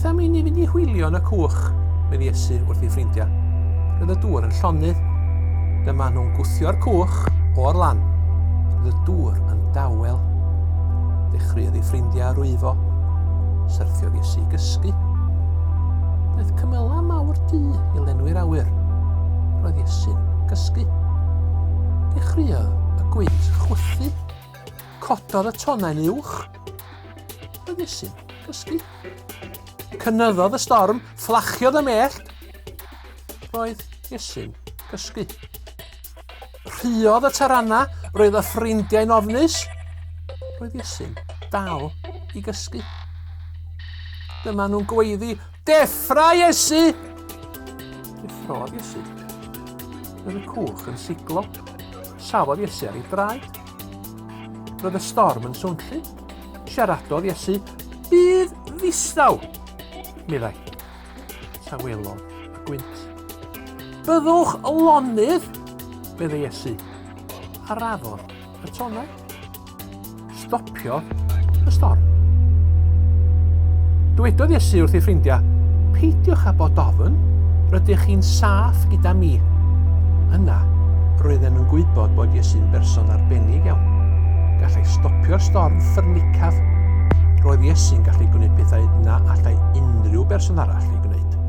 Beth am i ni fynd i hwylio yn y cwch? medd Iesu wrth ei ffrindiau. Roedd y dŵr yn llonydd. Dyma nhw'n gwthio'r cwch o'r lan. Roedd y dŵr yn dawel. Dechreuodd ei ffrindiau rwyfo. Syrthiodd Iesu i gysgu. Daeth cymylau mawr du i lenwi'r awyr. Roedd Iesu'n cysgu. Dechreuodd y gwynt chwythu. Cododd y tonnau'n uwch. Roedd Iesu'n cysgu. Cynyddodd y storm, fflachiodd y mellt. Roedd Iesu'n cysgu. Rhuodd y taranau, roedd y ffrindiau'n ofnus. Roedd Iesu'n dal i gysgu. Dyma nhw'n gweiddi, Deffra Iesu! Deffrodd Iesu. Roedd y cwch yn siglo. Safodd Iesu ar ei draed. Roedd y storm yn swnllyd. Siaradodd Iesu, Bydd ddistaw, meddai. Tawelodd y gwynt. Byddwch lonydd, meddai Iesu. Arafodd y tonnau. Stopiodd y storm. Dwedodd Iesu wrth ei ffrindiau, Peidiwch â bod ofn, rydych chi'n saff gyda mi. Yna, roedden nhw'n gwybod bod Iesu'n berson arbennig iawn. Gallai stopio'r storm ffyrnicaf. Roedd Iesu'n gallu gwneud pethau na allai unrhyw berson arall ei gwneud.